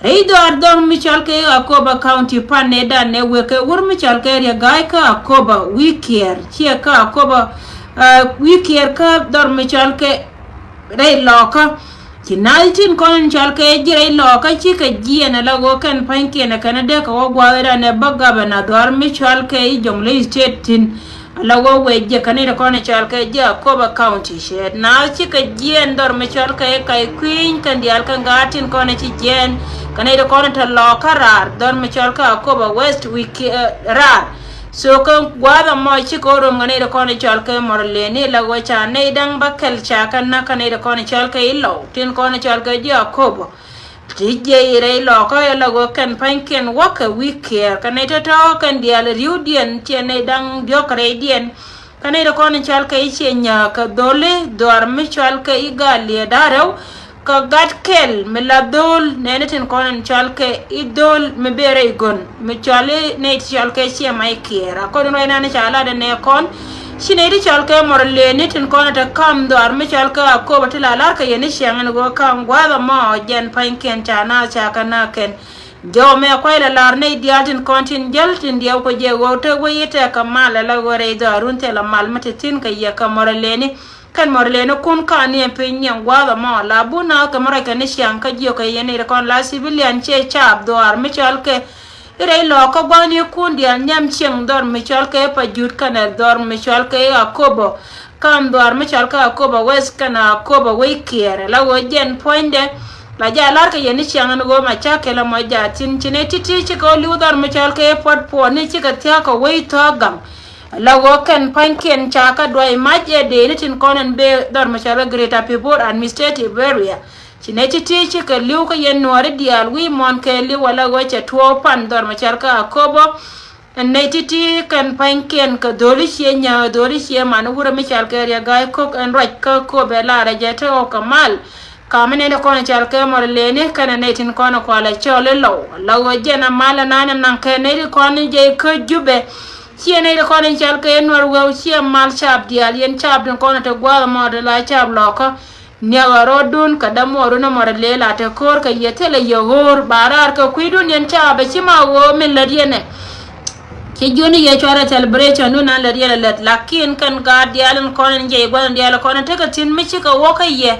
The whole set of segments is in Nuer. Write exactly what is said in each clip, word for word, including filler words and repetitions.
Rɛy dhɔaar dhɔr mi cɔal kɛ Akobo County pan nɛy dan nɛ wëë kɛ wur mi cɔal kɛ Riek Gai kä Akobo wi̱i̱ Kiɛɛr ciɛ kä Akobo, ah, wi̱i̱ Kiɛɛr kä dhɔr mi cɔal kɛ rɛy Lɔɔkä. Ci naath tin kɔn in cɔal kɛ ji̱ rɛy Lɔɔkä cikɛ jiɛɛn ala ɣöö kɛn pa̱nykiɛn ɛ kɛn dee kɛ wä gua̱a̱th ɛ dan ɛ bä gabɛna dhɔaar mi cɔal kɛ i̱ Jonglei State thi̱n. Ala ɣöö wëë jiɛ kɛn i̱ ti kɔn in cɔal kɛ ji̱ Akobo County ciɛ naath cikɛ jiɛɛn dhɔr mi cɔal kɛ i̱ Ka̱y Kui̱ny kɛn diaal kɛn gaat tin kɔn in ci jiɛɛn kɛn i̱ ti kɔn in te Lɔɔkä raar dhɔr mi cɔal kɛ Akobo West wi̱i̱ kiɛ, eh, raar. So kä gua̱a̱th ɛmɔ cikɛ wä rom kɛn i̱ ti kɔn in cɔal kɛ Mɔrleni la ɣöö ca nɛy da̱ŋ bä kɛl ca kɛ näk kɛn i̱ ti kɔn in cɔal kɛ i̱ Lɔw tin kɔn in cɔal kɛ ji̱ Akobo. Ti jiɛc rɛy Lɔɔkä la ɣöö kɛn pa̱nykiɛn wäkɛ wi̱i̱ Kiɛɛr kɛn i̱ tɔ̱tɔ̱ kɛn diaal ri̱wdiɛn ciɛ nɛy da̱ŋ diɔ̱k rɛydiɛn. Kɛn i̱ ti kɔn in cɔal kɛ i̱ ciɛ nyääk kɛ dholi dhɔaar mi cɔal kɛ i̱ Gal Liɛ Da̱rɛw. Kɛ gat kɛl mi la dhol nɛɛni tin kɔn in cɔal kɛ i̱ dhol mi ben rɛy gön mi cɔal i̱ nɛy ti cɔal kɛ ciɛ Mac Kiɛɛr. A kɔn in ruac nɛɛni ca lat in nɛ kɔn ci nɛy ti cɔal kɛ Mɔrleni tin kɔn in te ka̱m dhɔaar mi cɔal kɛ Akobo ti la lar kɛ yɛn i̱ ciaŋ in ɣöö ka̱m gua̱a̱th ɛmɔ jɛn pa̱nykiɛn ca naath ca kɛ näk kɛn. Jɔw mɛ kuay la lar nɛy diaal tin kɔn tin jäl tin diɛw kɛ jɛ ɣöö te wec i̱ tɛk kɛ mal ala ɣöö rɛy dhɔaarun thilɛ mal mi te thi̱n kɛ yɛ kɛ Mɔrleni. Kɛn Mɔrleni kun ka ni ɛn piny ni ɛn gua̱a̱th ɛmɔ la bun naath kɛ mi ruac kɛ ni ciaŋ kä jiök kɛ yɛn i̱ ti kɔn la civilian ciɛ caap dhɔaar mi cɔal kɛ i̱ rɛy Lɔɔkä gua̱a̱th ni kun diaal nhiam cieŋ dhɔr mi cɔal kɛ Pajut kɛnɛ dhɔr mi cɔal kɛ Akobo. Ka̱m dhɔaar mi cɔal kɛ Akobo West kɛnɛ Akobo wi̱i̱ Kiɛɛr la ɣöö jɛn puɔ̱nydɛ. La jɛ a lar kɛ yɛn ni ciaŋ ɛn ɣöö ma ca kɛl ɛmɔ jɛ a thi̱n ci nɛy ti̱ti̱ cikɛ ɣöö li̱w dhɔr mi cɔal kɛ i̱ Puɔt Puɔt ni cikɛ thia̱k kɛ wec thɔ̱ɔ̱k gaŋ. La ɣöö kɛn pa̱nykiɛn ca kɛ duay mac ɛ dee ni tin kɔn ɛn bee dhɔr mi cɔal kɛ Greater Pibor Administrative Area. Ci nɛy ti̱ti̱ cikɛ li̱w kä yɛn nuɔ̱ɔ̱ri diaal wi̱i̱ muɔ̱ɔ̱n kɛ li̱w ala ɣöö cɛ tuɔɔk pan dhɔr mi cɔal kɛ Akobo. Ɛn nɛy ti̱ti̱ kɛn pa̱nykiɛn kɛ dho̱li ciɛ nyääk dho̱li ciɛ man wurɛ mi cɔal kɛ Riek Gai Kok ɛn ruac kä Akobo ɛ lar ɛ jɛ te ɣɔw kɛ mal. Ka̱m mi nɛy ti kɔn cɔal kɛ Mɔrleni kɛnɛ nɛy tin kɔn kualɛ cɔl i̱ Lɔw la ɣöö jɛn a mal ɛnan ɛn naŋ kɛ nɛy ti kɔn jɛ kä Jubɛ. Ciɛ nɛy ti kɔn cɔal kɛ Nuɛr Weu ciɛ mal caap diaal yɛn caap tin kɔn te gua̱a̱th ɛmɔ te la caap Lɔɔkä. Niɛk ɛ rɔɔdun kɛ dämuɔɔrun ɛmɔ rɛ lëë la te ko̱o̱r kɛ yɛ thilɛ yɛ ɣöör ba raar kɛ kui̱dun yɛn ca bɛ ci ma ɣöö min lät yɛn ɛ. Ci jiöni yɛ cuarɛ celebration dun an lät yɛn ɛ lät lakin kɛn gaat diaal in kɔn in jɛ i̱ gua̱n in diaal in kɔn in tekɛ thi̱n mi cikɛ wä kä yɛ.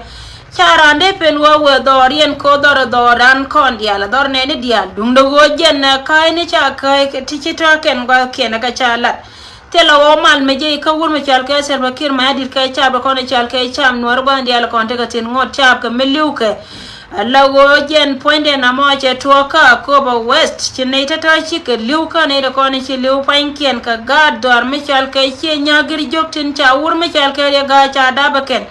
Ca raan dee pen wä wëë dhɔɔr yɛn ko̱ dhɔr ɛ dhɔɔr raan kɔn diaal ɛ dhɔr nɛɛni diaal duŋdɛ ɣöö jɛn ɛ ka̱a̱cni ca ka̱a̱c ti ci tɔ̱ kɛn gua̱kiɛn ɛ kɛ ca lat. Thilɛ ɣöö mal mi jiɛc kä wur mi cɔal kɛ Salva Kiir Mayardit kɛ caap kɔn i̱ cɔal kɛ caap Nuɔr gua̱n diaal kɔn tekɛ thi̱n ŋot caap kɛ mi li̱w kɛ. Ala ɣöö jɛn puɔ̱nydɛ namɔ cɛ tuɔɔk kä Akobo West ci nɛy tɔ̱tɔ̱ cikɛ li̱w kä nɛy ti kɔn i̱ ci li̱w pa̱nykiɛn kɛ gaat dhɔaar mi cɔal kɛ ciɛ nyagir jiök tin ca wur mi cɔal kɛ Riek Gai ca dapɛ kɛn.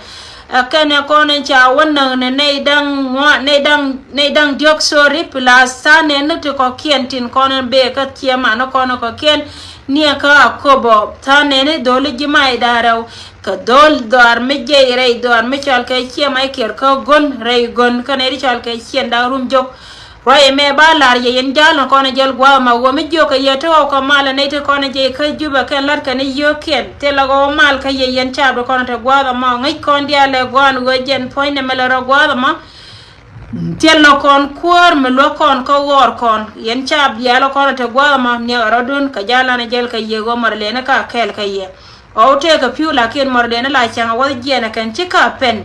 Ɛ kɛnɛ kɔn in ca wä näk ni nɛy da̱ŋ ŋuan nɛy da̱ŋ nɛy da̱ŋ diɔ̱k sorry plus tha̱a̱n nɛn ni ti kɔ̱kiɛn tin kɔn in bee kä ciɛ man ni kɔn in kɔ̱kiɛn. Niɛ kä Akobo tha̱a̱n nɛn ni dho̱li ji̱ may da̱ŋ rɛw kɛ dho̱l dhɔaar mi jiɛc rɛy dhɔaar mi cɔal kɛ ciɛ may kiɛr kä go̱n rɛy go̱n kä nɛy ti cɔal kɛ ciɛn da̱ŋ rum jok. Ruac ɛmɛ ba lar yɛ yɛn ja̱l ni kɔn jäl gua̱a̱th ɛmɔ ɣöö mi jiök kɛ yɛ te ɣɔw kɛ mal ɛ nɛy ti kɔn jɛ kä Jubɛ kɛn la̱t kɛn i̱ yio̱o̱kiɛn thilɛ ɣɔw mal kä yɛ yɛn caap ti kɔn te gua̱a̱th ɛmɔ ŋäc kɔn diaal ɛ gua̱a̱n ɣöö jɛn puɔ̱nynɛ mi lɛ rɔ gua̱a̱th ɛmɔ. Thilɛ kɔn kuäär mi luäk kɔn kä ɣɔr kɔn yɛn caap diaal ɛ kɔn te gua̱a̱th ɛmɔ niɛk ɛ rɔ̱dun kɛ ja̱l an ɛ jäl kɛ yɛ ɣöö mɔr lëëni ka kɛɛl kɛ yɛ. Ɣɔw tëëkɛ pi̱w lakin mɔrdiɛn la cäŋ a wäth jiɛɛn ɛ kɛn ci ka pɛn.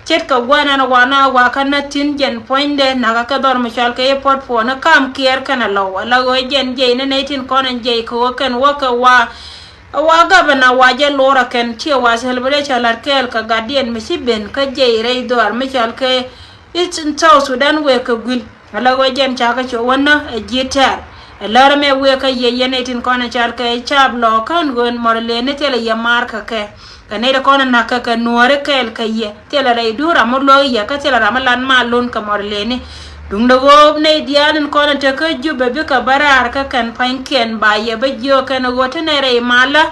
Ce̱tkɛ gua̱n ɛn ɛ wa na wa kä näk thi̱n jɛn puɔ̱nydɛ nakä kɛ dhɔr mi cɔal kɛ i̱ Puɔt Puɔt ni kam kiɛɛr kɛn ɛ lɔw ala ɣöö jɛn jiɛc ni nɛy tin kɔn ɛn jiɛc kɛ ɣöö kɛn wä kɛ wa. Ɛ wa gabɛna wa jɛ luɔrɛ kɛn ciɛ wa celebration lat kɛɛl kɛ gatdiɛn mi ci ben kä jiɛc rɛy dhɔaar mi cɔal kɛ Eastern South Sudan wëë kɛ gui̱l. Ala ɣöö jɛn ca kɛ cuɔ wänä ɛ ji̱ tɛ̈r. Ɛ lär ɛmɛ wëë kä yɛ yɛn ɛ tin kɔn ɛ cɔal kɛ caap lɔɔkä ɛn ɣöö mɔr lëëni thilɛ yɛ maar kɛ kɛ. Kɛ nɛy ti kɔn ɛ na̱k kɛ kɛ nuääri kɛɛl kɛ yɛ thilɛ rɛy duun ram mi luäk yɛ kä thilɛ ram mi lat mal lon kɛ mɔr lëëni. Duundɛ ɣöö nɛy diaal in kɔn ɛ tekä Jubɛ bikɛ bä raar kä kɛn pa̱nykiɛn ba yɛ bä jiök kɛn ɣöö te nɛy rɛy malä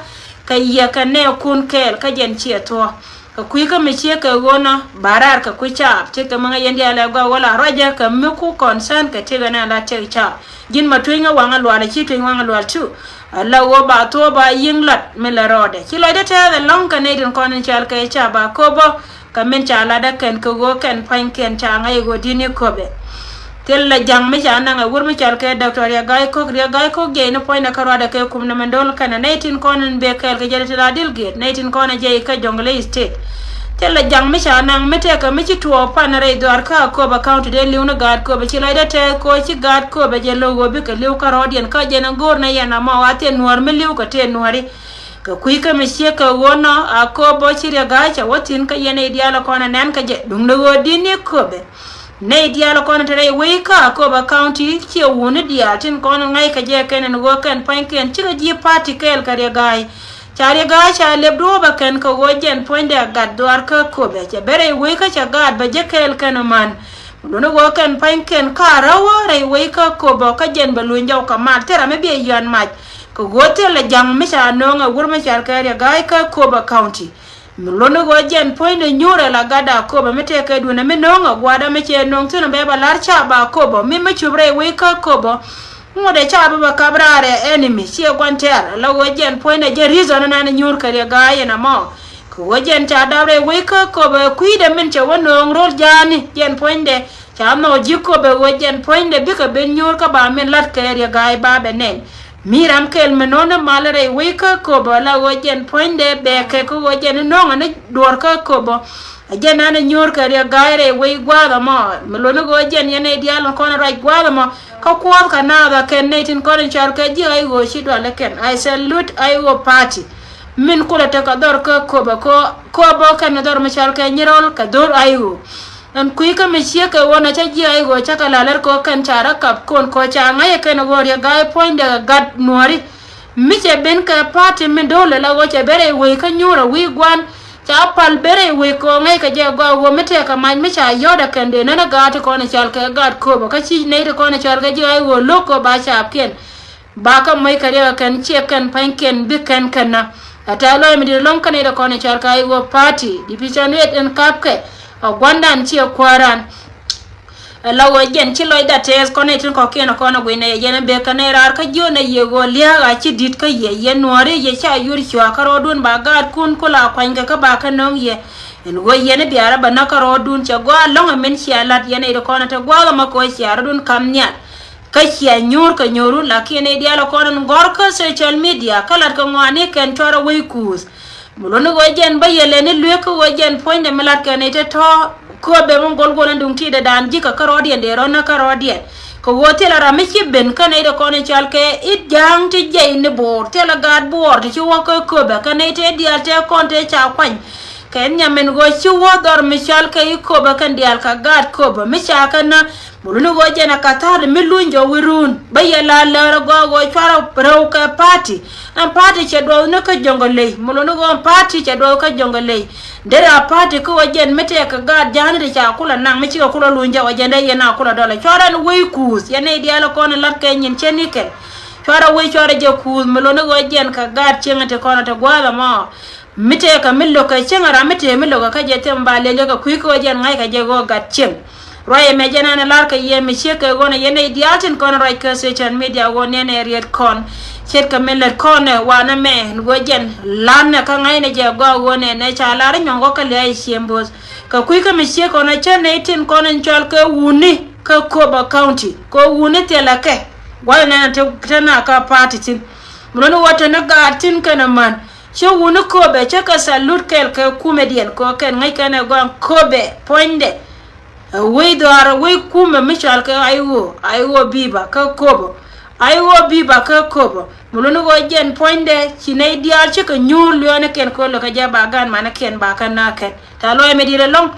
kɛ yɛ kɛ nɛɛkun kɛɛl kä jɛn ciɛ thuɔ̱k. Kɛ kui̱ kä mi ciek kɛ ɣöö nɔ ba raar kɛ kui̱ caap. Tëëkɛ mi ŋäc yɛn diaal ɛ gɔaa ɣöö la ruacä kɛ mi ku concern kɛ tëëkɛ nɛn la tëëk caap. Ji̱n ma tuenyä waŋä lual a ci tueny waŋä lual tu. Ala ɣöö ba thuɔ̱ɔ̱p ba yi̱ŋ lat mi lɛ rɔɔdɛ ci lɔcdä tɛɛth ɛlɔ̱ŋ kɛ nɛy tin kɔn in cɔal kɛ caap ba köpä. Kɛ min ca latdä kɛn kɛ ɣöö kɛn pa̱nykiɛn ca ŋäc ɣöö di̱t ni köpɛ. Thil la ja̱ŋ mi ca naŋ ɛ wur mi cɔal kɛ Doctor Riek Gai Kok. Riek Gai Kok jɛ in puɔ̱nydɛ kä ruacdɛ kɛ kum ni mɛn do̱l kɛnɛ nɛy tin kɔn in bek kɛɛl kɛ jɛ ti la dil giet, nɛy tin kɔn in jɛ ikä Jonglei State. Thil la ja̱ŋ mi ca naŋ mi tɛkɛ mi ci tuɔɔk pan rɛy dhuaar kä Akobo County dee li̱w ni gaat Akobo, ci lɔcdɛ tɛth kɛ ɣöö ci gaat Akobo jɛ lo̱k ɣöö bikɛ li̱w kärɔɔdiɛn, kä jɛn in go̱o̱r ni yɛn amɔ a thiɛ Nuäär mi li̱w kɛ tëë Nuääri. Kɛ kui̱ kä mi ciek kɛ ɣöö nɔ Akobo ci Riek Gai cɛ wä thi̱n, kä yɛn nɛy diaal kɔn ɛ nɛn kä jɛ duŋdɛ ɣöö di̱t ni Akobo. Nɛy diaal kɔn te rɛy wec kä Akobo County, ciɛ wuni diaal tin kɔn ŋa̱c kɛ jɛ kɛn ɛn ɣöö kɛn pua̱nykiɛn cikɛ ji̱ party kɛɛl kɛ Riek Gai. Ca Riek Gai ca lep duɔ̱ɔ̱pɛ kɛn kɛ ɣöö jɛn puɔ̱nydɛ gat dhuaar kä Akobo, cɛ ben rɛy wec kä cɛ gaat bɛ jɛ kɛɛl kɛn ɛmän. Duundɛ ɣöö kɛn pua̱nykiɛn ka rɛw rɛy wec kä Akobo, kä jɛn bɛ luny jɔw kɛ mal thil ram mi biɛ yɔ̱a̱n mac. Kɛ ɣöö thil la ja̱ŋ mi ca nööŋ ɛ wur mi cɔal kɛ Riek Gai kä Akobo County. Mi luɔ̱ni ɣöö jɛn puɔ̱nydɛ nyuurɛ la gatdä Akobo mi tëëkɛ duundɛ mi nööŋ ɛ gua̱a̱thdä mi cɛ nööŋ thi̱n ɛ bɛ bɛ la̱r ca ba Akobo mi mi cup rɛy wec kä Akobo. Ŋotdɛ ca bä bɛ kap raar ɛ enemy ciɛ gua̱n tɛ̈r, la ɣöö jɛn puɔ̱nydɛ jɛ reason ɛn ɛn nyuur kɛ Riek Gai ɛn ɛmɔ. Kɛ ɣöö jɛn ca dap rɛy wec kä Akobo ɛ kui̱dɛ min cɛ wä nööŋ ro̱l ja̱a̱ni, jɛn puɔ̱nydɛ ca nhɔk ji̱ Akobo ɛ ɣöö jɛn puɔ̱nydɛ bikɛ ben nyuur kä ba min la̱t kɛ Riek Gai ba bɛ nɛn. Mi ram kɛl mi no̱o̱ŋ ni mal rɛy wec kä Akobo, la ɣöö jɛn puɔ̱nydɛ bɛ kɛ kä ɣöö jɛn ni no̱o̱ŋ ni duɔ̱ɔ̱r kä Akobo. A jɛn an a nyuur kɛ Riek Gai rɛy wec gua̱a̱th ɛmɔ. Mi luɔ̱ni ɣöö jɛn yɛn nɛy diaal kɔn ruac gua̱a̱th ɛmɔ. Kä kuɔth kɛ naath a kɛn nɛy tin kɔn in cɔal kɛ ji̱ IO ci dual ikɛn. I salute IO party. Min kulɛ tekɛ dhɔr kä Akobo, kɛ Akobo kɛn dhɔr mi cɔal kɛ Nyirol kɛ dho̱r IO. Ɛn kui̱ kä mi ciek kɛ ɣöö na cä ji̱ IO cä kɛ la̱r kɛ ɣöö kɛn ca rɔ kap kɔn kɛ ɣöö ca ŋa̱c ɛ kɛn ɣöö Riek Gai puɔ̱nydɛ gat Nuääri. Mi cɛ ben kɛ party mi do̱l la ɣöö cɛ ben rɛy wec kä nyuur a wi̱i̱ gua̱n. Ca pal ben rɛy wec kɛ ɣöö ŋäc kɛ jɛ gɔaa ɣöö mi tëëkɛ mac mi ca yɔ̱t ɛ kɛn dee nän ɛ gaat ti kɔn ɛ cɔal kɛ gaat Akobo, kä ci nɛy ti kɔn ɛ cɔal kɛ ji̱ ɣa̱c ɣöö lo̱k kɛ ɣöö ba caapkiɛn. Ba kä moc kɛ riɛk ɛ kɛn ciɛ kɛn pa̱nykiɛn bi kɛn kɛn na. Ɛ tɛ̈th lɔaac mi di̱t ɛlɔ̱ŋ kä nɛy ti kɔn ɛ cɔal kɛ IO party, division eight ɛn kapkɛ. Ɛ gua̱ndan ciɛ kuääran. Ɛ la ɣöö jɛn ci lɔcdä tɛɛth kɔn nɛy tin kɔ̱kiɛn kɔn ɛ guicnɛ yɛ jɛn ɛ bek kɛ nɛy raar kä jiön ɛ yɛ ɣöö lia̱a̱k a ci di̱t kä yɛ, yɛ Nuääri yɛ ca yuɔr cua kä rɔɔdun ba gaatkun ku la kuanykɛ kä ba kä nöŋ yɛ. Ɛn ɣöö yɛn i̱ biaarä bä näk kä rɔɔdun cɛ gɔaa ɛlɔ̱ŋ ɛ min cia la̱t yɛn nɛy ti kɔn ɛ te gua̱a̱th ɛmɔ kɛ ɣöö cia rɔɔdun ka̱m nhial. Kä cia nyuur kɛ nyuurun, lakin nɛy diaal ɛ kɔn ɛn gɔ̱r kä social media kä la̱t kɛ ŋɔaani kɛn cuarɛ wec kuuth. Mi luɔ̱ni ɣöö jɛn bä yɛ lɛni lueek kä ɣöö jɛn puɔ̱nydɛ mi la̱tkɛ nɛy te tɔ̱ Akobo mi gol guɔ̱n in duŋ ti̱i̱dɛ daan ji̱ kɛ kärɔɔdiɛn dee rɔ̱ näk kärɔɔdiɛn. Kɛ ɣöö thilɛ ram mi ci ben kä nɛy dee kɔn in cɔal kɛ i̱ ja̱a̱ŋ ti jiɛc ni bo̱o̱r, thilɛ gaat buɔɔr ti ci wä kä Akobo kɛ nɛy te diaal te kɔn te ca kuany. Kɛ nhiam in ɣöö ci wä dhɔr mi cɔal kɛ i̱ Akobo kɛn diaal kɛ gaat Akobo mi ca kɛ nä. Mi luɔ̱ni ɣöö jɛn ɛ ka̱tha̱a̱r mi luny jɔw i̱ run bä yɛ la läär ɛ gɔaa ɣöö cuarɛ rɛw kɛ party. Ɛn party cɛ duɔth ni kä Jonglei. Mi luɔ̱ni ɣöö ɛn party cɛ duɔth kä Jonglei. Derɛ a party kä ɣöö jɛn mi tɛɛkɛ gaat ja̱a̱ni ti ca kulɛ naŋ mi cikɛ kulɛ luny jɔw ɛ jɛn dee yɛn a kulɛ dɔlɛ. Cuarɛ ɛn wec kuuth yɛn nɛy diaal ɛ kɔn ɛ la̱t kɛ nyin cɛ ni kɛl. Cuarɛ wec cuarɛ jɛ kuuth mi luɔ̱ni ɣöö jɛn kɛ gaat cieŋ ti kɔn ɛ ti gua̱a̱th ɛmɔ. Mi tëëkɛ mi lo̱kɛ cieŋ ram mi tëë mi lo̱kɛ kä jɛ thil mi ba lɛl yɛ kɛ kui̱ kä ɣöö jɛn ŋa̱ckɛ jɛ ɣöö gat cieŋ. Ruac ɛmɛ jɛn an ɛ la̱r kɛ yɛ mi ciek kɛ ɣöö nɛ yɛn nɛy diaal tin kɔn ruac kɛ social media ɣöö nɛn ɛ riet kɔn. Ce̱tkɛ mi lät kɔn ɛ wanɛ mɛ ɛn ɣöö jɛn la̱rnɛ kä ŋa̱cnɛ jɛ gɔaa ɣöö nɛn ɛ ca la̱r inyɔŋ ɣöö kä lia̱a̱ i̱ cieŋ bo̱o̱th. Kɛ kui̱ kä mi ciek kɔn ɛ cä nɛy tin kɔn in cɔal kɛ wuni kä Akobo County kɛ wuni thilɛ kɛ. Gua̱th nɛn ɛ te na kä party thin. Mi luɔ̱ni ɣöö te ni gaat thin kɛn ɛmän. Cä wuni Akobo cä kɛ salute kɛɛl kɛ kumɛdiɛn kɛ kɛn ŋäc kɛn ɛ gɔaa Akobo puɔ̱nydɛ. Ɛ wec dhɔaar ɛ wec kumɛ mi cɔal kɛ IO, IO biba kä Akobo. IO biba kä Akobo. Mi luɔ̱ni ɣöö jɛn puɔ̱nydɛ ci nɛy diaal cikɛ nyuur luɔ̱ɔ̱nikiɛn kɛ ɣöö lo̱kɛ jɛ ba gaat manikiɛn ba kä nääk kɛn. Tɛ̈th lɔaac mi di̱t ɛlɔ̱ŋ.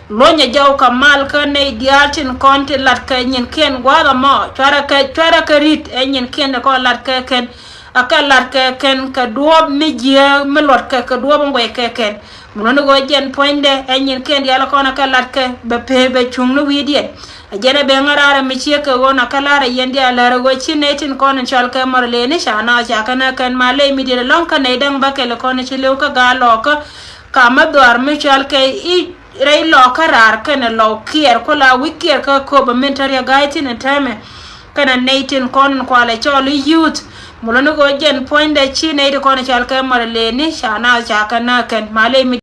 Luɔ̱nyɛ jɔw kɛ mal kä nɛy diaal tin kɔn ti la̱t kɛ nyinkiɛn gua̱a̱th ɛmɔ. Cuarɛ kɛ, cuarɛ kɛ ri̱t ɛ nyinkiɛn ti kɔn la̱t kɛ kɛn. A kɛ la̱t kɛ kɛn kɛ duɔ̱ɔ̱p mi jiääk mi luɔt kɛ kɛ duɔ̱ɔ̱p in guɛc kɛ kɛn. Mi luɔ̱ni ɣöö jɛn puɔ̱nydɛ ɛ nyinkiɛn diaal kɔn a kɛ la̱t kɛ bɛ pee bɛ cuŋ ni wi̱i̱diɛn. A jɛn ɛ ben ŋa̱ raar ɛ mi ciek kɛ ɣöö na kä la̱r ɛ yɛn diaal läär ɛ ɣöö ci nɛy tin kɔn in cɔal kɛ mɔr lëëni ca naath ca kɛ nä kɛn ma ley mi diet ɛlɔ̱ŋ kä nɛy däŋ bä kɛl kɔn ci li̱w kä gaal lɔɔkä. Ka mi dhɔaar mi cɔal kɛ i̱ rɛy lɔɔkä raar kɛnɛ lɔw kiɛɛr ku la wi̱c kiɛɛr kä Akobo min te Riek Gai thin in täämɛ. Kɛnɛ nɛy tin kɔn in kualɛ cɔl i̱ youth. Mi luɔ̱ni ɣöö jɛn puɔ̱nydɛ ci nɛy ti kɔn in cɔal kɛ mɔr lëëni ca naath ca kɛ nä kɛn ma ley mi